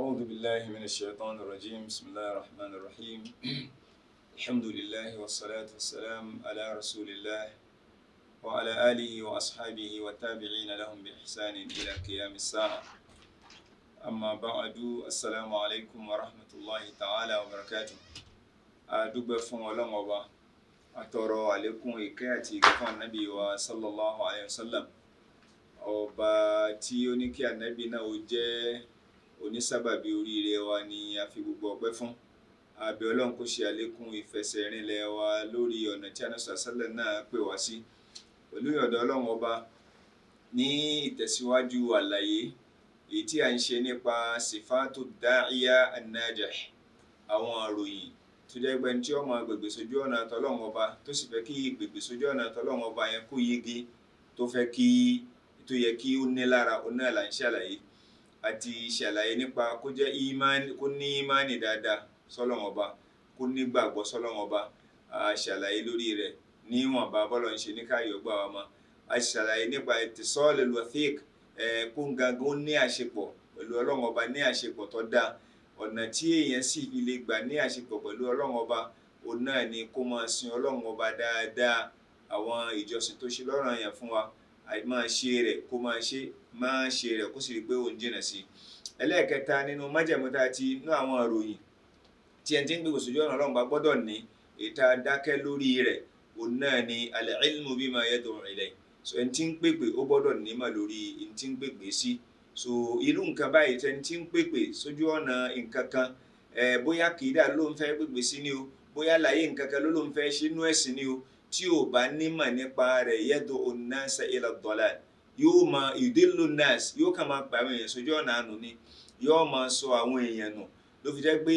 أعوذ بالله من الشيطان الرجيم. بسم الله الرحمن الرحيم. الحمد لله والصلاة والسلام على رسول الله وعلى آله وأصحابه والتابعين لهم بإحسان إلى قيام الساعة. أما بعد، السلام عليكم ورحمة الله تعالى وبركاته. A dúpẹ́ fún Ọlọ́run Ọba, a tọrọ àlékún ìkẹ́ àti ìgẹ̀ fún Ànábì wa sallallahu alayhi wa sallam. Ọba tí ó ní kí Ànábì náà ó jẹ́ onísábàbí oríire wa ni a fi gbogbo ọpẹ́ fún. A bẹ̀ Ọlọ́run kó ṣe àlékún ìfẹsẹ̀rinlẹ̀ wa lórí ọ̀nà tí Ànábì sàlẹ̀ náà pè wá sí. Pẹ̀lú ìyọ̀dọ̀ Ọlọ́run Ọba, ní ìtẹ̀síwájú àlàyé èyí tí a ń ṣe nípa sifatu da'iya an-najih, àwọn àròyìn tó jẹ́ pé tí ó máa gbègbè sójú ọ̀nà tọ́lọ́run Ọba, tó sì fẹ́ kí gbègbè sójú ọ̀nà tọ́lọ́run Ọba yẹn kó yege, tó fẹ́ kí tó yẹ kí ó ní lára, òun náà là ń ṣàlàyé. Àti ṣàlàyé nípa kó jẹ́ ìmánì, kó ní ìmánì dáadáa sọ́lọ́run Ọba, kó nígbàgbọ́ sọ́lọ́run Ọba. A ṣàlàyé lórí rẹ̀ níwọ̀nba bọ́lọ̀ ń ṣe ní káyọ̀ gbà wá mọ́. A ṣàlàyé nípa ittisal al-wathiq, kó ń gangan ó ní àṣepọ̀ pẹ̀lú Ọlọ́run Ọba, ní àṣepọ̀ tó dáa. Ọ̀nà tí èèyàn sì fi lè gbà ní àṣepọ̀ pẹ̀lú Ọlọ́run Ọba, òun náà ni kó máa sin Ọlọ́run Ọba dáadáa. Àwọn ìjọsìn tó ṣe lọ́ranyàn fún wa, máa ṣe rẹ̀, kó máa ṣe rẹ̀, kó sì rí pé òun jìnà sí i. Ẹlẹ́ẹ̀kẹta nínú májẹ̀mú tá a ti nínú àwọn ìròyìn tí ẹni tí ń gbègbè sójú ọ̀nà Ọlọ́run bá gbọ́dọ̀ ní, ìta dákẹ́ lórí rẹ̀, òun náà ni al-ilmu bima yad'u ilayh. So ẹni tí ń pèpè, ó gbọ́dọ̀ nímọ̀ lórí ẹni tí ń pèpè sí. So irú nǹkan báyìí, tẹni tí ń pèpè sójú ọ̀nà nǹkan kan, bóyá kìídà ló ń fẹ́ pèpè sí ni o, bóyá láyé nǹkan kan ló ń fẹ́ ṣe inú ẹ̀sìn ni o, tí ò bá nímọ̀ nípa rẹ̀, yad'u an-nasa ila ad-dalal, yóò máa yudillu an-nas, yóò kàn máa pa àwọn èèyàn sójú ọ̀nà àánú ni, yóò máa sọ àwọn èèyàn nù. Ló fi jẹ́ pé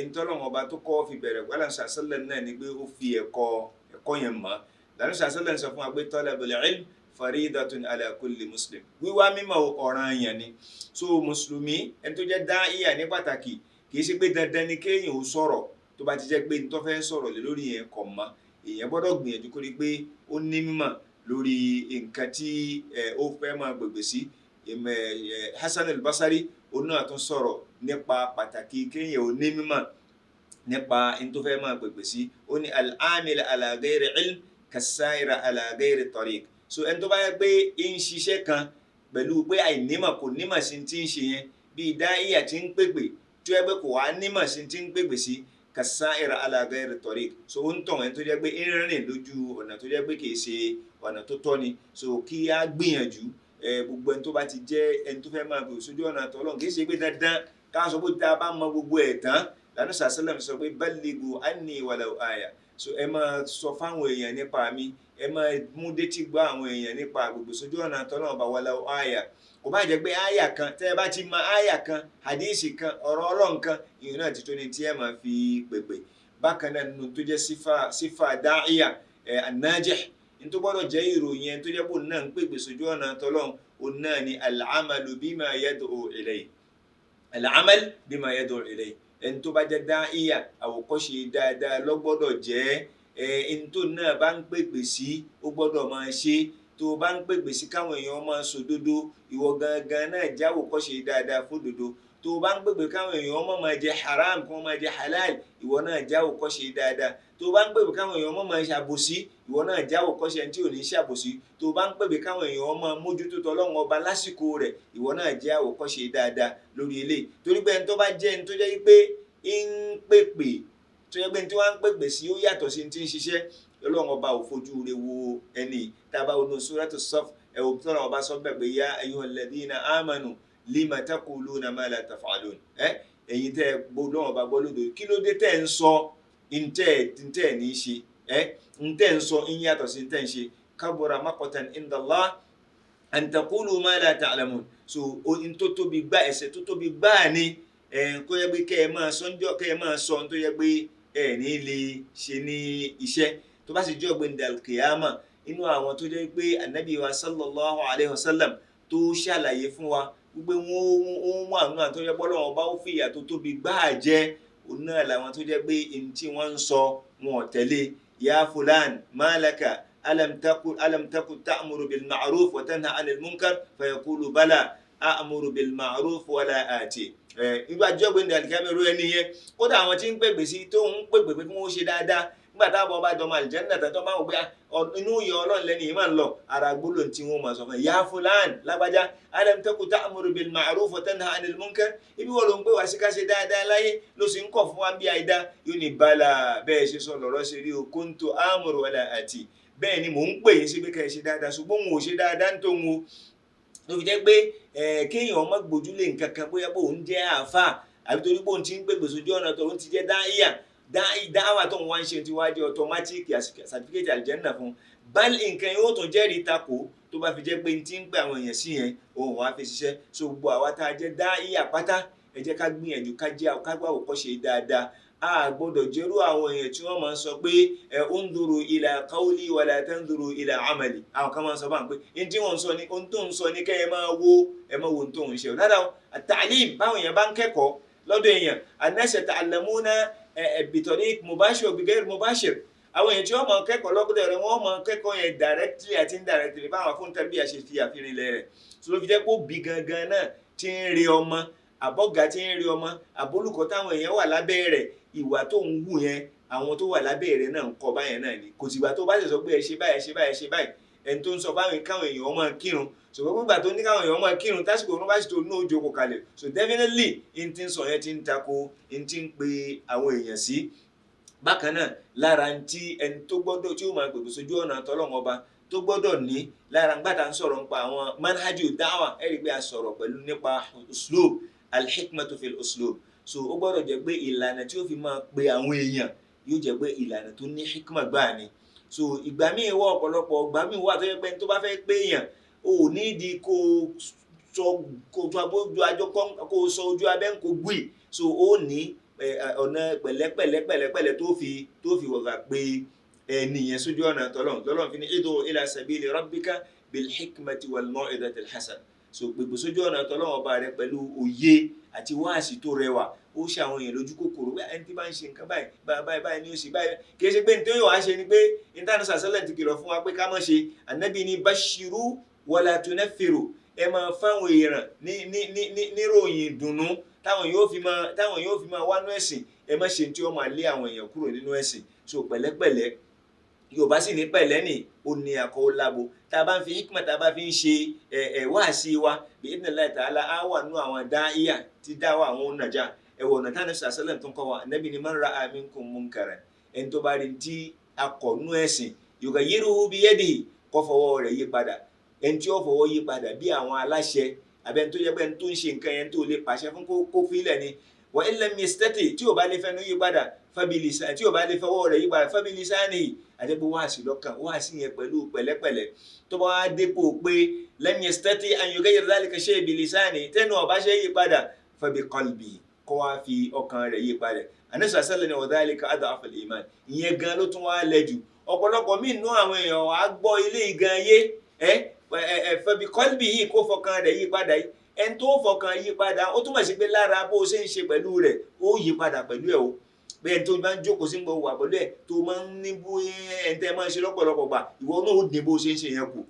ntọ́lọ́wọ́n Ọba tó kọ́ fi bẹ̀rẹ̀ pẹ̀lú sàṣẹ́lẹ̀ náà ni pé ó fi ẹ̀kọ́ yẹn mọ́. Lànà sàṣẹ́lẹ̀ sọ fún wa pé talabul ilm faridatun ala kulli muslim, wíwá mímọ̀ ọ̀ranyàn ni. So mùsùlùmí, ẹni tó jẹ́ dáìyà ní pàtàkì, kì í ṣe pé dandan ni kéèyàn ó sọ̀rọ̀. Tó bá ti jẹ́ pé ntọ́ fẹ́ sọ̀rọ̀ lé lórí yẹn kọ̀ mọ́, èèyàn gbọ́dọ̀ gbìyànjú kó rí pé ó ní mímọ̀ lórí nǹkan tí ó fẹ́ máa gbègbè sí. Hasan al-Basri, òun náà tún sọ̀rọ̀ nípa pàtàkì kéèyàn ó ní mímọ̀ nípa n tó fẹ́ máa gbègbè sí. Ó ní al-amil ala ghairi ilm kas-sa'ira ala ghairi tariq. So ẹni tó bá yẹ pé ń ṣiṣẹ́ kan pẹ̀lú pé àìnímọ̀, kò nímọ̀ sí ti ń ṣe yẹn, bíi dáìyà tí ń pèpè, tó yẹ pé kò wá nímọ̀ sí ti ń pèpè sí, kas-sa'ira ala ghairi tariq. So ó ń tàn ẹni tó jẹ́ pé ń rìn lójú ọ̀nà tó jẹ́ pé kì í ṣe ọ̀nà tó tọ́ ni. So kí á gbìyànjú, gbogbo ẹni tó bá ti jẹ́ ẹni tó fẹ́ máa bèrè sójú ọ̀nà tọ́lọ́run, kì í ṣe pé dandan ká sọ pé tá a bá mọ gbogbo ẹ̀ tán. Lànà sàṣẹlẹm sọ pé ballighu anni walau aya. So ẹ máa sọ fáwọn èèyàn nípa mi, ẹ máa mú détí gbọ́ àwọn èèyàn nípa gbogbo sójú ọ̀nà tọ́lọ́run bá, walau aya. Kò bá jẹ́ pé aya kan, tẹ́ ẹ bá ti mọ aya kan, hadisi kan, ọ̀rọ̀ Ọlọ́run kan, ìyẹn náà ti tó ní tí ẹ máa fi pèpè. Bákan náà, nínú tó jẹ́ sífà dáìyà an-najih, ní tó gbọ́dọ̀ jẹ́ ìròyìn ẹni tó jẹ́ pé òun náà ń pèpè sójú ọ̀nà tọ́lọ́run, òun náà ni al-amalu bima yad'u ilayhi, al-amal bima yad'u ilayhi. Ẹni tó bá jẹ́ dáìyà, àwòkọ́ṣe dáadáa ló gbọ́dọ̀ jẹ́. Ẹni tó náà bá ń pèpè sí, ó gbọ́dọ̀ máa ṣe. Tó o bá ń pèpè sí káwọn èèyàn máa sòdodo, ìwọ gangan náà jẹ́ àwòkọ́ṣe dáadáa fódodo. Tó o bá ń pèpè káwọn èèyàn má máa jẹ haram, kí wọ́n máa jẹ halal, ìwọ náà jẹ́ àwòkọ́ṣe dáadáa. Tó o bá ń pèpè káwọn èèyàn má máa ṣàbòsí, ìwọ náà jẹ́ àwòkọ́ṣe ẹni tí ò ní ṣàbòsí. Tó o bá ń pèpè káwọn èèyàn máa mójútó tọlọ́run Ọba lásìkò rẹ̀, ìwọ náà jẹ́ àwòkọ́ṣe dáadáa lórí eléyìí. Torí pé ẹni tó bá jẹ́ ẹni tó jẹ́ pé ń pèpè, tó jẹ́ pé ẹni tí wọ́n ń pèpè sí ó yàtọ̀ sí ti ń ṣiṣẹ́, Ọlọ́run Ọba ò fojú rẹ̀ wo ẹni. Tá a bá wọnú Suratu Saf, ẹ̀ wò tọ́lọ́run Ọba sọ bẹ́ẹ̀ pé ya ayyuhal ladhina amanu lima taquluna ma la taf'alun. Ẹ ẹ̀yin tẹ́ ẹ gbọ́ Ọlọ́run Ọba gbọ́ lódò, kí ló dé tẹ́ ẹ ń sọ ntẹ́ ẹ̀ ní í ṣe? Ẹ ntẹ́ ń sọ ń yàtọ̀ sí ntẹ́ ń ṣe. Kabura maqtan inda Allah an taqulu ma la ta'lamun. So n tó tóbi gbá, ẹ̀ṣẹ̀ tó tóbi gbáà ni ẹ kó yẹ pé kẹ́ ẹ máa sọ ńjọ́, kẹ́ ẹ máa sọ tó yẹ pé ẹ ní lè ṣe ní iṣẹ́. Tó bá sì jẹ́ ọ̀gbìn dàlùkìyàmà, inú àwọn tó jẹ́ pé anabi wa sallallahu alayhi wa sallam tó ṣàlàyé fún wa wípé wọ́n wà nínú àwọn tó jẹ́ pé Ọlọ́run bá ó fìyà tó tóbi gbáà jẹ́, òun náà làwọn tó jẹ́ pé ẹni tí wọ́n ń sọ wọn ò tẹ̀lé. Ya fulan malaka alam taku ta'muru bil ma'ruf wa tanha 'anil munkar, fayaqulu bala a'muru bil ma'ruf wala ati. Ìgbà jọ́ gbẹ̀ndẹ̀ àlìkámẹ́ ru ẹni yẹn, kódà àwọn tí ń pèpè sí tó ń pèpè pé kí wọ́n ṣe dáadáa, nígbà táwọn bá dọmọ àlìjẹ́nà tán tó máa ń gbé inú ìyá Ọlọ́run lẹ́nu yìí máa ń lọ, ara gbólóhùn tí wọ́n máa sọ fún ẹ, ya fulan lágbájá, alam taku ta'muru bil ma'ruf wa tanha 'anil munkar, ibi wọ́n ló ń pè wá sí ká ṣe dáadáa láyé ló sì ń kọ̀ fún wa bí àìdá. Yóò ní bala, bẹ́ẹ̀ ṣe sọ lọ́rọ̀ ṣe rí o, kuntu amuru wala ati, bẹ́ẹ̀ ni mò ń pè yín sí pé ká ẹ ṣe dáadáa, ṣùgbọ́n òun ò ṣe dáadáa ń tóun o. Ló fi jẹ́ pé kéèyàn má gbójúlé nǹkan kan bóyá bóun jẹ́ àáfàá àbí torí bóun ti ń pèpè sójú ọ̀nà tó ń ti jẹ́ dáíyà dáwà tó ń wá ń ṣe ti wá jẹ́ automatic certificate àlìjẹ́nà fún báyìí, nǹkan yóò tún jẹ́rìí takò tó bá fi jẹ́ pé n ti ń pè àwọn èèyàn sí yẹn òun wàá fi ṣiṣẹ́. So gbogbo àwa tá a jẹ́ dáíyà pátá, ẹ jẹ́ ká gbìyànjú ká jẹ́ ká gbà àwòkọ́ṣe dáadáa. A gbọ́dọ̀ jẹ́rú àwọn èèyàn tí wọ́n máa ń sọ pé ẹ unduru ila qawli wala tanzuru ila amali. Àwọn kan máa ń sọ báwọn pé n tí wọ́n ń sọ ni ohun tó ń sọ ni kẹ́ ẹ máa wo, ẹ máa wo ohun tó ń ṣe. Rárá o, at-ta'lim, báwọn èèyàn bá ń kẹ́kọ̀ọ́ lọ́dọ̀ èèyàn, an-nas yata'allamuna bitariq mubashir wa bighayr mubashir. Àwọn èèyàn tí wọ́n máa kẹ́kọ̀ọ́ lọ́dọ̀ rẹ̀, wọ́n máa kẹ́kọ̀ọ́ yẹn directly àti indirectly, báwọn fún tarbiyya ṣe fi àfihàn ilẹ̀ rẹ̀. Tó ló fi jẹ́ kó bí gangan náà tí ń rí ọmọ, àbọ̀gá tí ń rí ọmọ, àbólùkọ́ táwọn èèyàn wà lábẹ́ rẹ̀, ìwà tó ń wù yẹn àwọn tó wà lábẹ́ rẹ̀ náà ń kọ́ báyẹn náà ni. Kò sígbà tó bá ṣe sọ pé ẹ ṣe báyìí, ẹ ṣe báyìí, ẹ ṣe báyìí, ẹni tó ń sọ báwọn káwọn èèyàn máa kírun, ṣùgbọ́n nígbà tó ní káwọn èèyàn máa kírun tásìkò òun bá sì tó ní òjò kò kalẹ̀. So definitely n ti ń sọ yẹn ti ń tako n ti ń pe àwọn èèyàn sí. Bákan náà, lára ń tí ẹni tó gbọ́dọ̀ tí ó máa pèpè sójú ọ̀nà tọ́lọ́run ọba tó gbọ́dọ̀ ní lára, ńgbà tá à ń sọ̀rọ̀ nípa àwọn manhaju dáwà, ẹ rí i pé a sọ̀rọ̀ pẹ̀lú nípa uslub, alhikmatu fil uslub. So ó gbọ́dọ̀ jẹ́ pé ìlànà tí ó fi máa pe àwọn èèyàn yóò jẹ́ pé ìlànà tó ní hikma gbáà ni. So ìgbà míì wọ ọ̀pọ̀lọpọ̀ ìgbà míì wà tó yẹ pé tó bá fẹ́ pé èèyàn ò ní di kó sọ kó tó abójú àjọ kó sọ ojú abẹ́ ń kó gbì. So ó ní ọ̀nà pẹ̀lẹ́pẹ̀lẹ́ pẹ̀lẹ́pẹ̀lẹ́ tó fi wọ̀gà pé ẹnìyẹn sójú ọ̀nà tọ́lọ́run. Tọ́lọ́run fi ní id'u ila sabili rabbika bil hikmati wal maw'izati al hasana. So gbogbo sójú ọ̀nà tọ́lọ́run ọba rẹ pẹ̀lú òye àti wáàsí tó rẹwà, ó ṣe àwọn èèyàn lójú kòkòrò pé ẹni tí bá ń ṣe nǹkan báyìí báyìí báyìí ni ó ṣe báyìí. Kì í ṣe pé ní tó yóò wá ṣe ni pé intanet sàṣẹlẹ̀ ti kìlọ̀ fún wa pé ká má ṣe. Ànábì ní bashiru wala tunaffiru, ẹ máa fáwọn èèyàn ní ní ní ní níròyìn ìdùnnú táwọn yóò fi máa wánú ẹ̀sìn. Ẹ má ṣe tí wọ́n máa lé àwọn èèyàn kúrò nínú ẹ̀sìn. So pẹ̀lẹ́pẹ̀lẹ́, Yorùbá sì ní pẹ̀lẹ́ ní ó ní akọ ó lábo. Tá a bá ń fi hikma, tá a bá fi ń ṣe ẹ ẹ wáàsí wa, bí idhnillahi ta'ala, á wà nú àwọn dáíyà tí dáwà àwọn nàjà. Ẹwọ ọ̀nà táwọn sàṣẹlẹ̀ tó ń kọ́ wa, Ànábì ní man ra'a minkum munkaran, ẹni tó bá rí tí akọ̀ nú ẹ̀sìn, yughayyiruhu biyadihi, kó fọwọ́ rẹ̀ yí padà. Ẹni tí ó fọwọ́ yí padà bí àwọn aláṣẹ àbẹ́ni tó yẹ pé ẹni tó ń ṣe nǹkan yẹn tó lè pàṣẹ fún kó fílẹ̀ ni. Wa in lam yastati, tí ò bá lè fẹnu yí padà, fabilisa, tí ò bá lè fọwọ́ rẹ̀ yí padà, fabilisanihi, àti pé wáàsí lọ́kàn, wáàsí yẹn pẹ̀lú pẹ̀lẹ́pẹ̀lẹ́. Tó bá wá dépò pé lam yastati an yughayyira dhalika shay bilisani, tẹnu ọba ṣe yí padà, fabi qalbi, kó wá fi ọkàn rẹ̀ yí padà. Àníṣe àṣẹlẹ̀ ni wa dhalika ad'afu al-iman, ìyẹn gan ló tún wá lẹ jù. Ọ̀pọ̀lọpọ̀ míì nú àwọn èèyàn wà á gbọ́ ilé gan yé ẹ ẹ fabi qalbi yìí, kó fọkàn rẹ̀ yí padà yìí. Ẹni tó fọkàn yí padà, ó túmọ̀ sí pé lára bó o ṣe ń ṣe pẹ̀lú rẹ̀, ó yí padà pẹ̀lú ẹ̀ o. Pé ẹni tó bá ń jókòó sí gbọ́ wà pẹ̀lú ẹ̀, tó máa ń ní bó ẹni tẹ́ máa ń ṣe lọ́pọ̀lọpọ̀ gbà, ìwọ náà ó dín bó ṣe ń ṣe yẹn kù,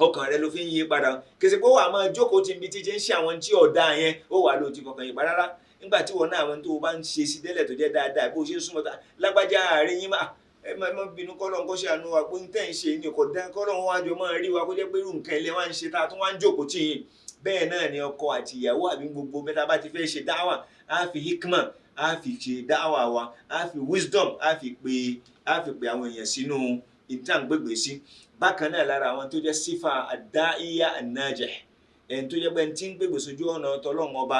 ọkàn rẹ ló fi ń yí padà. Kèsì pé wà á máa jókòó tí ibi tí ti ń ṣe àwọn tí ọ̀dà yẹn, ó wà ló ti fọkàn yí padà rárá. Nígbà tí wọn náà, àwọn tó o bá ń ṣe sí délẹ̀ tó jẹ́ dáadáa, bó ṣe ń súnmọ́ ta lágbájá àárín yín, máa ẹ má má bínú, kọ́lọ́n kó ṣe àánú wa pé ń tẹ̀ ń ṣe ní kò dá, kọ́lọ́n wá jọ máa rí wa kó jẹ́ pé irú nǹkan ilé wa ń ṣe tá a tún wá ń jókòó tì yín. Bẹ́ẹ̀ náà ni ọkọ àti ìyàwó àbí gbogbo mẹ́ta bá ti fẹ́ ṣe dáwà, á fi hikma, á fi ṣe dáwà wa, á fi wisdom, á fi pe àwọn èèyàn sínú ìtàǹgbègbè sí. Bákan náà, lára àwọn tó jẹ́ sífà àdáìyá an-najih, ẹni tó jẹ́ pé ẹni tí ń gbègbè sójú ọ̀nà tọ́lọ́run ọba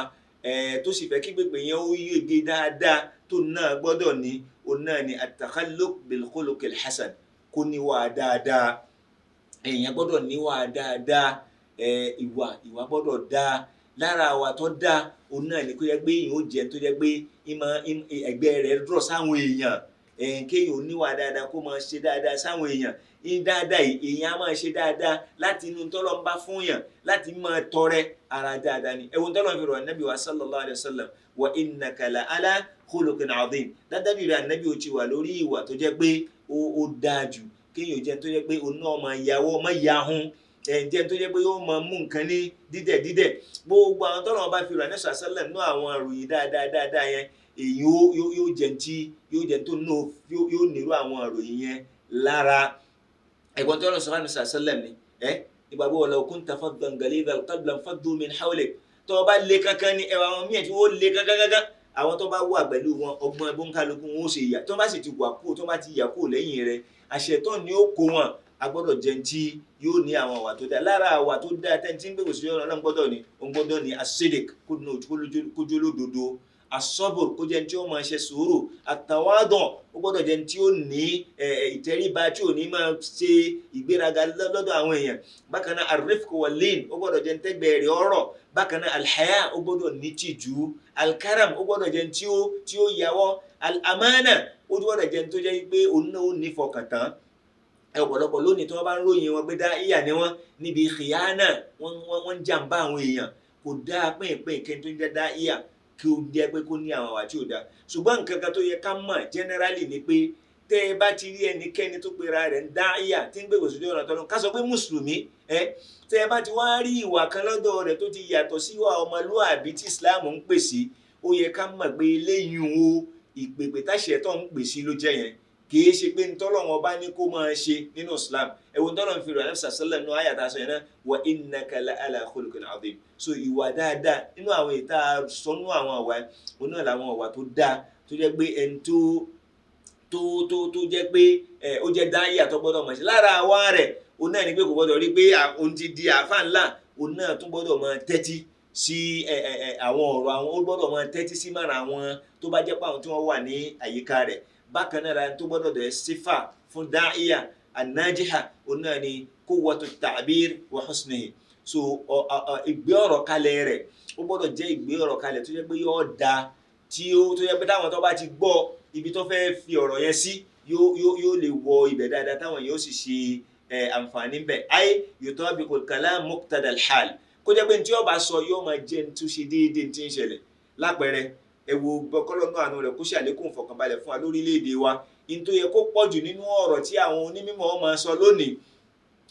tó sì fẹ́ kí gbègbè yẹn ó yege dáadáa, tó náà gbọ́dọ̀ ní, òun náà ni at-takhalluq bil-khuluq al-hasan, kó níwà dáadáa. Èèyàn gbọ́dọ̀ níwà dáadáa. Ìwà gbọ́dọ̀ dáa. Lára àwà tó dáa, òun náà ni kó jẹ́ pé èèyàn ó jẹ́ tó jẹ́ pé ẹgbẹ́ rẹ̀ dúró sáwọn èèyàn. Kéèyàn ó níwà dáadáa, kó máa ṣe dáadáa sáwọn èèyàn ní dáadáa yìí. Èèyàn á máa ṣe dáadáa láti inú tọ́lọ́ ń bá fún yàn, láti máa tọrẹ, ara dáadáa ni. Ẹ̀wọ̀n tọ́lọ́ fi rọ̀ Ànábì wa sallallahu alayhi wa sallam, wa innaka la ala khuluqin azim, dáadáa rẹ̀ Ànábì, ó ti wà lórí ìwà tó jẹ́ pé ó dáa jù. Kéèyàn jẹ́ tó jẹ́ pé òun náà máa yàwọ́, máa yahun. Ẹ̀ǹjẹ́ tó jẹ́ pé yóò máa mú nǹkan ní dídẹ̀ dídẹ̀. Gbogbo àwọn tọ́lọ́run bá fi rà nẹ́sọ̀ àṣálẹ̀ nínú àwọn ìròyìn dáadáa dáadáa yẹn, èyí yóò jẹ́ tí yóò jẹ́ tó nù yóò nírú àwọn ìròyìn yẹn lára. Ẹ̀gbọ́n tọ́lọ́run sọ fún àṣálẹ̀ ni ẹ̀ ìgbàgbọ́ walau kunta faddan ghalidhal qalbi lanfaddu min hawlik. Tó bá lé kankan ní ẹwà àwọn míì tí wọ́n lé kankan kankan, àwọn tó bá wà pẹ̀lú wọn ọgbọ́n ẹgbọ́n kálukú wọn ó ṣe ìyà. Tó bá sì ti wà kú, tó bá ti yà kú lẹ́yìn rẹ̀, àṣetán ni ó kó wọn. A gbọ́dọ̀ jẹun tí yóò ní àwọn àwà tó dáa lára. Àwà tó dáa tẹ́ni tí ń gbèrò sí ọ̀nà Ọlọ́run gbọ́dọ̀ ní, òun gbọ́dọ̀ ní asidik, kójú olódodo, asọ́bùr, kó jẹun tí ó máa ṣe sùúrù, àtàwádàn, ó gbọ́dọ̀ jẹun tí ó ní ìtẹríba, tí ò ní máa ṣe ìgbéraga lọ́dọ̀ àwọn èèyàn. Bákan náà, arifku walin, ó gbọ́dọ̀ jẹun tẹ́gbẹ̀ẹ́ rẹ̀ ọ̀rọ̀. Bákan náà, alhaya, ó gbọ́dọ̀ ní tìjú. Alkaram, ó gbọ́dọ̀ jẹun tí ó yàwọ́. Alamana, ó gbọ́dọ̀ jẹun tó jẹ́ pé òun náà ó ní fọkàntán. Ọ̀pọ̀lọpọ̀ lónìí tí wọ́n bá ń ròyìn wọn pé dá ìyà ni wọ́n níbi khiyana, wọ́n ń jàǹbá àwọn èèyàn. Kò dáa pínpín kí n tó ń jẹ́ dá ìyà kí ó jẹ́ pé kó ní àwọn àwà tí ò dáa. Ṣùgbọ́n nǹkan kan tó yẹ ká mọ̀ generally ni pé tẹ́ ẹ bá ti rí ẹnikẹ́ni tó pera rẹ̀ ń dá ìyà tí ń gbèrò sójú ọ̀nà tọ́lọ́, ká sọ pé mùsùlùmí ẹ, tẹ́ ẹ bá ti wá rí ìwà kan lọ́dọ̀ rẹ̀ tó ti yàtọ̀ sí ìwà ọmọlúwàbí tí Islam ń pè sí, ó yẹ ká mọ̀ pé eléyìí o, ìpèpè táṣẹ tó ń pè sí ló jẹ́ yẹn, kìí ṣe pé ntọ́lọ́wọ́n bá ní kó máa ṣe nínú Islam. Ẹ̀wọ̀n ntọ́lọ́wọ́n fi rẹ̀ ẹ̀ sàṣẹ́lẹ̀ nínú àyàtà sọ yẹn náà, wa innaka la ala khuluqin azim. So ìwà dáadáa nínú àwọn ìta sọnú àwọn àwa òun náà làwọn ìwà tó dáa tó jẹ́ pé ẹni tó tó tó tó jẹ́ pé ẹ ó jẹ́ dáyà tó gbọ́dọ̀ mọ̀ sí lára àwa rẹ̀, òun náà ni pé kò gbọ́dọ̀ rí pé òun ti di àáfà ńlá. Òun náà tún gbọ́dọ̀ máa tẹ́tí sí ẹ ẹ ẹ àwọn ọ̀rọ̀ àwọn, ó gbọ́dọ̀ máa tẹ́tí sí mọ́ra àwọn tó bá jẹ́ pé àwọn tí wọ́n wà ní àyíká rẹ̀. Bákan náà, tó gbọ́dọ̀ dẹ̀ sífà fún dáìyà anájíhà, òun náà ni quwwatu ta'bir wa husnihi. So ìgbé ọ̀rọ̀ kalẹ̀ rẹ̀, ó gbọ́dọ̀ jẹ́ ìgbé ọ̀rọ̀ kalẹ̀ tó jẹ́ pé yóò da, tí ó tó jẹ́ pé táwọn tó bá ti gbọ́ ibi tó fẹ́ fi ọ̀rọ̀ yẹn sí, yóò lè wọ ibẹ̀ dáadáa, táwọn yóò sì ṣe àǹfààní bẹ̀. Ay yutabiqul kalam muqtada al-hal, kó jẹ́ pé ní tí ó bá sọ yóò máa jẹ́ ní tó ṣe déédéé ní tí ń ṣẹlẹ̀. Lápẹẹrẹ, ẹ wo bọkọlọ́nù àánú rẹ̀ kó ṣe àlékún ìfọ̀kànbalẹ̀ fún wa lórílẹ̀‐èdè wa. In tó yẹ kó pọ̀ jù nínú ọ̀rọ̀ tí àwọn onímọ̀ máa sọ lónìí,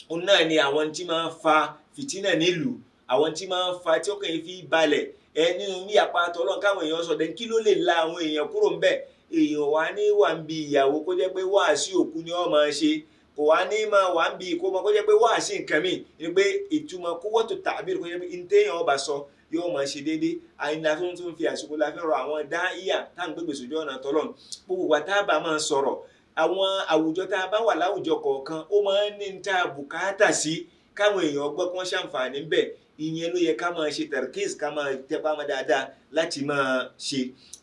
òun náà ni àwọn tí máa ń fa fìtínà nílùú, àwọn tí máa ń fa tí ó kàn fi balẹ̀ ẹ nínú ní apá tọ́lọ́ káwọn èèyàn sọ dẹ́n kí ló lè la àwọn èèyàn kúrò ńbẹ̀. Èèyàn wà ní wà ń bi ìyàwó kó jẹ́ pé wáàsí òkú ni ó máa ṣe, kò wá ní máa wà ń bi ìkómọ kó jẹ́ pé wáàsí nǹkan míì ni, pé ìtumọ̀ quwwatu ta'bir, kó jẹ́ pé ntẹ́yàn ọba sọ yóò máa ṣe déédéé. Àyìnlá tó ń tún fi àsìkò la fi rọ àwọn dáìyà tá à ń gbégbèsè ojú ọ̀nà tọ́lọ̀. Gbogbo wa tá a bá máa sọ̀rọ̀, àwọn àwùjọ tá a bá wà láwùjọ kọ̀ọ̀kan, ó máa ń ní ta bùkátà sí káwọn èèyàn gbọ́ kí wọ́n ṣàǹfààní ńbẹ̀. Ìyẹn ló yẹ ká máa ṣe tarkiz, ká máa tẹpá mọ́ dáadáa láti máa ṣe.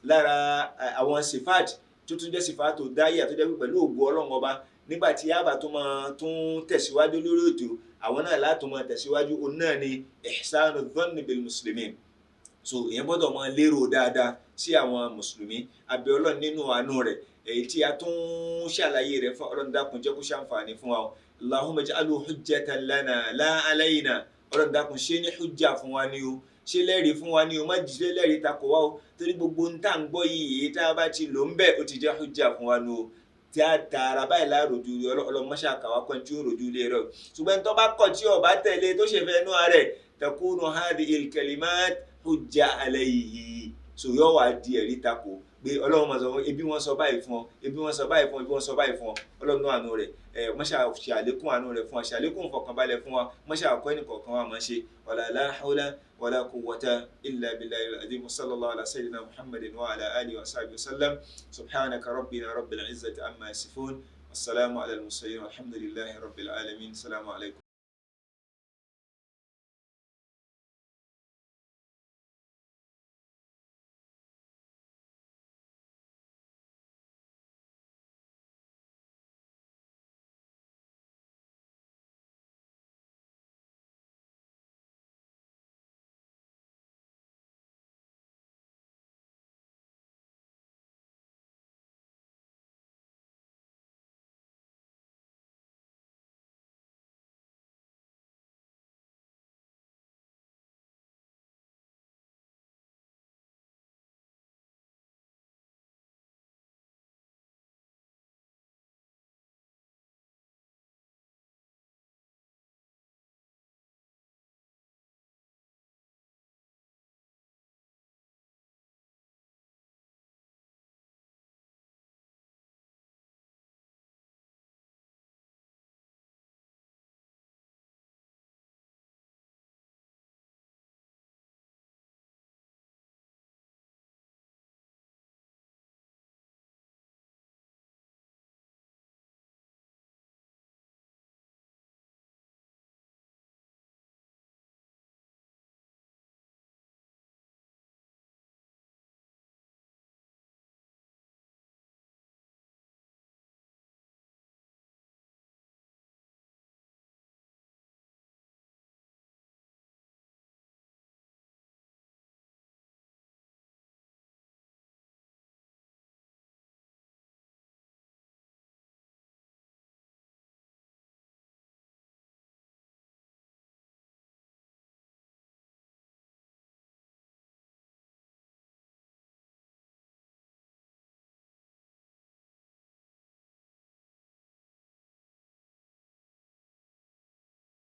Lára àwọn sifat tó tún jẹ́ sifat tó dáyà, tó jẹ́ pé pẹ̀lú ògo Ọlọ́run Ọba, nígbà tí a bá tún máa tún tẹ̀síwájú lórí ètò àwọn náà látún máa tẹ̀síwájú, òun náà ni ihsanu dhanni bil muslimin. So ìyẹn gbọ́dọ̀ máa lérò dáadáa sí àwọn mùsùlùmí. Abẹ́ Ọlọ́run nínú àánú rẹ̀, èyí tí a tún ṣàlàyé rẹ̀ fún, Ọlọ́run dákun jẹ́ kó ṣàǹfààní fún wa. Allahumma ij'alhu hujjatan lana la alayna. Ọlọ́run dákun, ṣe ní hujja fún wa ni o, ṣe lẹ́rìí fún wa ni o, má ṣe lẹ́rìí takò wá o, torí gbogbo ń tà ń gbọ́ yìí, èyí tá a bá ti lò ń bẹ̀, ó ti jẹ́ hujja fún wa ni o. Tí a tààrà báyìí láàròjú ọlọmọṣà kàwá kan tí ó rojú lé rẹ. Ṣùgbọ́n tó bá kọ̀ tí ó bá tẹ̀lé tó ṣe fẹ́ nú rẹ̀, takunu hadhihi al-kalimat hujja alayhi. So yóò wá di ẹ̀rí takò pé Ọlọ́run máa sọ fún ebi wọn sọ báyìí fún ọ, ebi wọn sọ báyìí fún ọ, ebi wọn sọ báyìí fún ọ. Ọlọ́run náà àánú rẹ̀ ẹ mọ́ṣá ṣe àlékún àánú rẹ̀ fún wa, ṣe àlékún ìfọ̀kànbalẹ̀ fún wa, mọ́ṣá àkọ́ ẹnì kọ̀ọ̀kan wa máa ṣe. Wala la hawla wala quwwata illa billahi al-azim. Sallallahu ala sayyidina Muhammadin wa ala alihi wa sahbihi wa sallam. Subhanaka rabbina rabbil izzati amma yasifun, wassalamu ala al-mursalin, walhamdulillahi rabbil alamin. Assalamu alaikum.